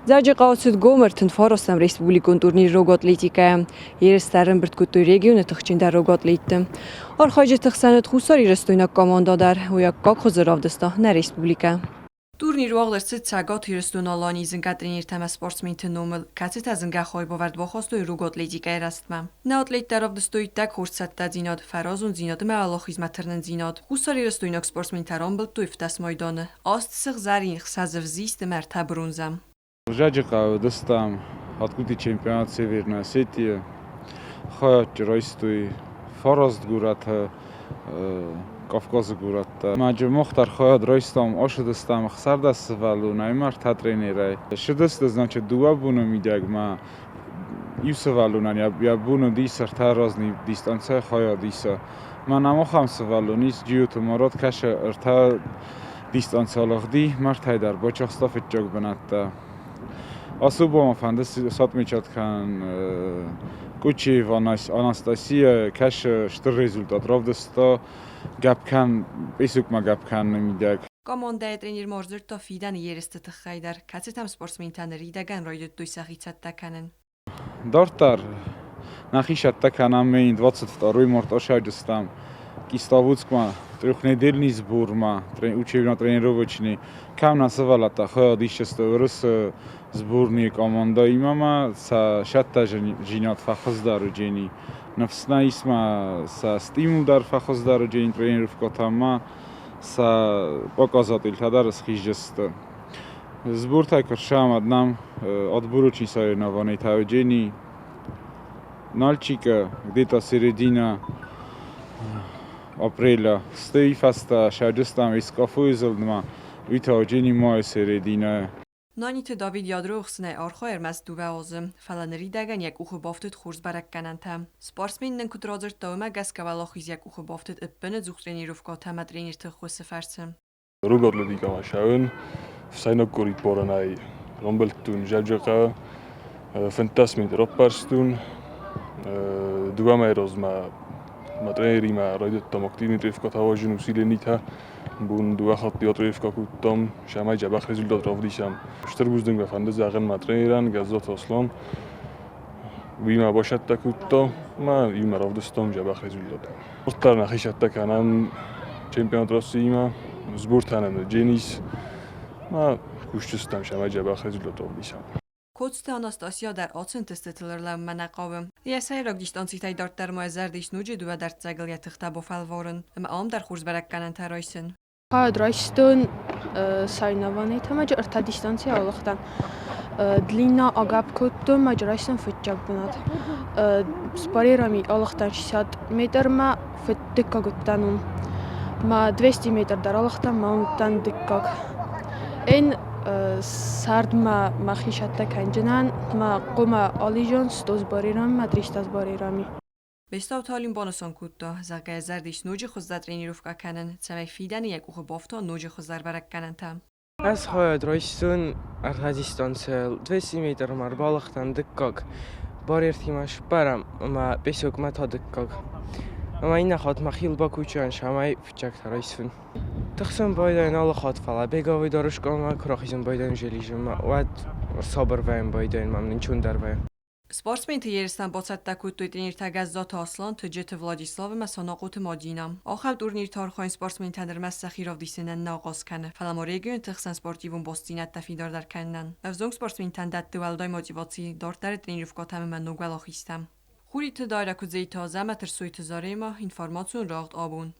Дзӕуджыхъӕуы цыд гом 39-ӕм республикон турнир рог атлетикӕйӕ. Ерыстӕ ӕрӕмбырд кодтой регионы тыхджындӕр рог атлетты. Архайджыты хсӕн уыд хуссарирыстойнаг командӕ дӕр, уый аккаг хуызы равдыста нӕ республикӕ. Турнир уагъд ӕрцыд Цӕгат Ирыстон-Аланийы зынгӕ тренертӕ ӕмӕ спортсменты номыл, кӕцытӕ зынгӕ хайбавӕрд бахастой рог атлетикӕйы рӕзтмӕ. Нӕ атлеттӕ равдыстой иттӕг хорз цӕттӕдзинад, фӕразондзинад ӕмӕ уӕлахизмӕ тырнындзинад. Хуссарирыстойнаг спортсментӕ рамбылдтой фдӕс майданы, аст сыгъзӕрин, 60 ӕвзист ӕмӕ ӕртӕ бронзӕ. Дзӕуджыхъӕуы уыдыстӕм открытый чемпионат Северной Осетии. Хайад райстой фараст горӕты, Кавказы горӕттӕ. Маджы мах дӕр хайад райстам, ацыдыстӕм 16 сывӕллонӕй ӕмӕ ӕртӕ тренерӕй. Ссыдысты, значит, дыууӕ боны мидӕг ма иу сывӕллонӕн йӕ бон уыдис ӕртӕ разный дистанцӕйы хайад иса. Мӕнӕ ахӕм сывӕллон ис, Джиоты Марат кӕсы ӕртӕ дистанци алыгъди, мӕрдтӕй дӕр бацахста фыццаг бынӕттӕ. Ацы бон фӕнды сатмечат кӕнын Кучиева Анастасия кӕсы стыр результат равдыста гӕпп кӕн, песокмӕ гӕпп кӕныны мидӕг. Командӕйы тренер ма сдзырдта фидӕны ерысты тыххӕй дӕр, кӕцытӕм спортсментӕ ныридӕгӕн райдыдтой сӕхи цӕттӕ кӕнын. Дарддӕр нӕхи цӕттӕ кӕнӕм мӕй 22 март асайдыстӕм Кисловодскмӕ трехнедельный сбормӕ учебно-тренировочный. Кӕм нӕ сывӕллӕттӕ хайад исдзысты Уырысы сборныйы командӕимӕ ма сӕ сӕттӕзинад фӕхуыздӕр уыдзӕни. Ныфс нӕ ис ма сӕ стимул дӕр фӕхуыздӕр уыдзӕни тренировкӕтӕм ма сӕ показательтӕ дӕр схиздзысты. Сбортӕ куы рсамаднам отборочный соревнований Таоджени, Нальчика где-то середина апреля. Стӕй фӕстӕ сӕджыстам Искафойы зылдмӕ, уый Таоджени майы серединӕ. Наниты Давид ядро ӕхсынӕй архайы ӕрмӕст дыууӕ азы, фӕлӕ ныридӕгӕн йӕ къухы бафтыд хорз бӕрӕггӕнӕнтӕ. Спортсмен нын куыд радзырдта, уымӕ гӕсгӕ уӕлахиз йӕ къухы бафтыд ӕппынӕдзух тренировкӕтӕ ӕмӕ тренерты ӕххуысы фӕрцы. Рог атлетикӕмӕ цӕуын, фсӕйнаг къуыриппорӕнӕй рамбылдтон Дзӕуджыхъӕуы 15 метр ӕппӕрстон. Дыууӕ мӕйы размӕ мӕ тренеримӕ райдыдтам активный тренировкӕтӕ уадзын усиленитӕ. Бон дыууӕ хатты тренировкӕ кодтам, цӕмӕй дзӕбӕх результат равдисӕм. Стыр бузныг мӕ фӕнды зӕгъын мӕ тренерӕн Гӕззаты Аслан. Уый мӕ басӕттӕ кодта ӕмӕ иумӕ равдыстам дзӕбӕх результат. Уӕддӕр нӕхи цӕттӕ кӕнӕм чемпионат Россиимӕ, сбортӕ нӕм Дженис ӕмӕ кусджытӕм цӕмӕй дзӕбӕх результат равдисӕм. Коцты Анастасия дӕр ацынтыстытыл ӕрлӕууынмӕ нӕ хъавы. Йӕ сӕйраг дистанцитӕй дарддӕр ма йӕ зӕрды ис ноджы дыууӕ дӕрддзӕгыл йӕ тыхтӕ бафӕлварын ӕмӕ ам дӕр хорз бӕрӕггӕнӕнтӕ райсын. Хайад райстон соревнованийтӕ ӕмӕ ӕртӕ дистанцийы алыгътӕн. Длина агӕпп кодтон ӕмӕ райстон фыццаг бынат. С барьерами алыгътӕн 60 метрмӕ, дыккаг уыдтӕн уым. Мӕ 200 метр дӕр алыгътӕн, мӕ уым уыдтӕн дыккаг. Эн сӕрдмӕ мӕхи сӕттӕ кӕнджынӕн, мӕ хъуымӕ ализон 100 с барьерами ӕмӕ 300 с барьерами. Бестауты Алим банысан кодта, зӕгъгӕ, зӕрды ис ноджы хуыздӕр тренировкӕ кӕнын, цӕмӕй фидӕны йӕ къухы бафта ноджы хуыздӕр бӕрӕггӕнӕнтӕ. Ӕз хайад райстон ӕртӕ дистанцийыл 200 метрмӕ ӕрбалыгътӕн дыккаг, барьертимӕ сыппӕрӕм ӕмӕ песокмӕ та дыккаг. Ӕмӕ иннӕ хатт мӕхиуыл бакусӕн, цӕмӕй фыццӕгтӕ райсон. Тыхсын байдайын алы хатт, фӕлӕ беговый дорожкӕмӕ куы рахизын байдайын железомӕ, уӕд сабыр вӕййын байдайын, мӕм нынчондӕр вӕййы. Спортсменты ерыстӕм бацӕттӕ кодтой тренертӕ Гӕззаты Аслан, Тыджыты Владислав ӕмӕ Санахъоты Мадинӕ. Ахӕм турнирты архайын спортсментӕн ӕрмӕст сӕхи равдисынӕн нӕ ахъаз кӕны, фӕлӕ ма регионты хсӕн спортивон бастдзинӕдтӕ фидардӕр кӕнынӕн. Ӕвзонг спортсментӕн дӕтты уӕлдай мотиваци дарддӕры тренировкӕтӕм ӕмӕ ног уӕлахизтӕм. Хуриты Дайра Куыдзейты Азӕмӕт, Ӕрсойты Заремӕ, информацион рагъд абон.